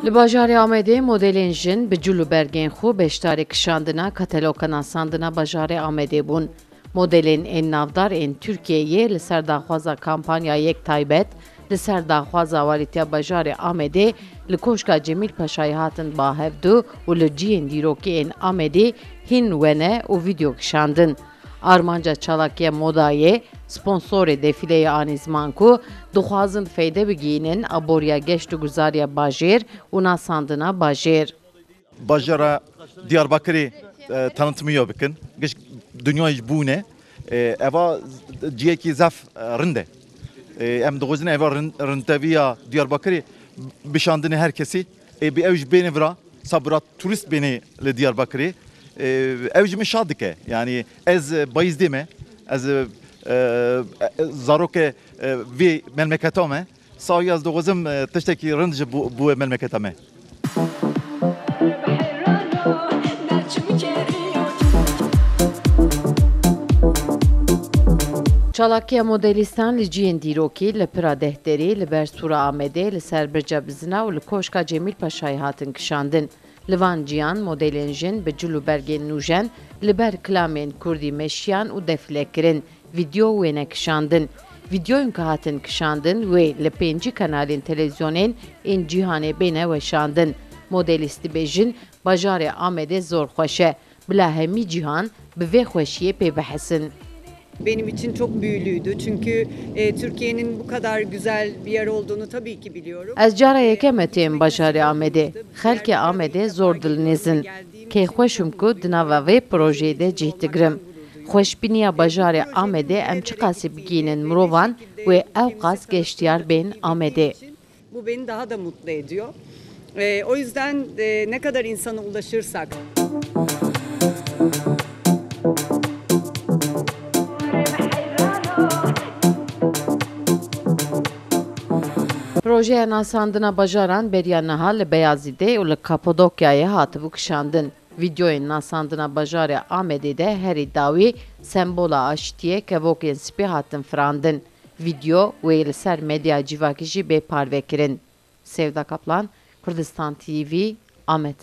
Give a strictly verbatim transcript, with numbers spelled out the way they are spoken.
Li bajarê Amedê modelên jin bi cil û bergên xwe beşdarê kişandina kataloka nasandina bajarê Amedê bûn. Modelên ên navdar ên Tirkiyeyê li ser daxwaza kampanya Yek Taybet, li ser daxwaza Walîtiya Bajarê Amedê li Koşka Cemîl Paşayê hatin ba hevdu û li cihên dîrokî ên Amedê hîn wene û vîdeo kişandin. Armanca çalakiya modayê, sponsorê defîleyê anî ziman ku dixwazin feyde bigihînin aboriya geşt û guzariya bajêr û nasandina bajêr. Bajara Diyarbakirê, e, tanıtımı bikin. Giş dünya ji bûne. E, eva ciyekî zef, e, rind e. E, em dixwazin eva rind, rindeviya Diyarbakirê bişandine her kesî. E, bi ew ji bêne vira, sabira turist bêne li Diyarbakirê. E, ew ji min şad dike. Yani ez, e, bayîzdê me. Ez, e, e, e, zaroke, e, vê memleketa me. Sawî ez dixwazim, e, tiştekî rind ji bo, bo memleketa me. Çalakiya modelîstan li cihên dîrokî, li pira dehterî, li ber sûra Amedê, li ser birca bizina û li Koşka Cemîl Paşayê hatin kişandin. Li van ciyan modelên jin bi cil û bergên nûjen li ber kilamên kurdî meşiyan û defîle kirin, vîdeo wêne kişandin. Vîdeoyên ku hatin kişandin wê li pêncî kanalên televîzyonên ên cîhanê bêne weşandin. Modelîst dibêjin, bajarê Amedê zor xweş e. Bila hemî cîhan bi vê xweşiyê pê bihesin. Benim için çok büyülüydü. Çünkü, e, Türkiye'nin bu kadar güzel bir yer olduğunu tabii ki biliyorum. Ez cara yekem e têm bajarê Amedê. Xelkê Amedê zor dilnêz in. Kêfxweş im ku di nava vê projeyê de cih digirim. Xweşbîniya bajarê Amedê em çiqasî bigihînin mirovan, wê ewqas geştiyar bên Amedê. Bu beni daha da mutlu ediyor. Ee, o yüzden, e, ne kadar insana ulaşırsak. Projeya nasandina bajaran beriya niha li Beyazîdê û li Kapadokyayê hatibû kişandin. Vîdeoyên nasandina bajarê Amedê de herî dawî sembola aştiyê kevokên spî hatin firandin. Vîdeo wê li ser medya civakî jî bê parvekirin. Sevda Kaplan, Kurdistan T V, Amed.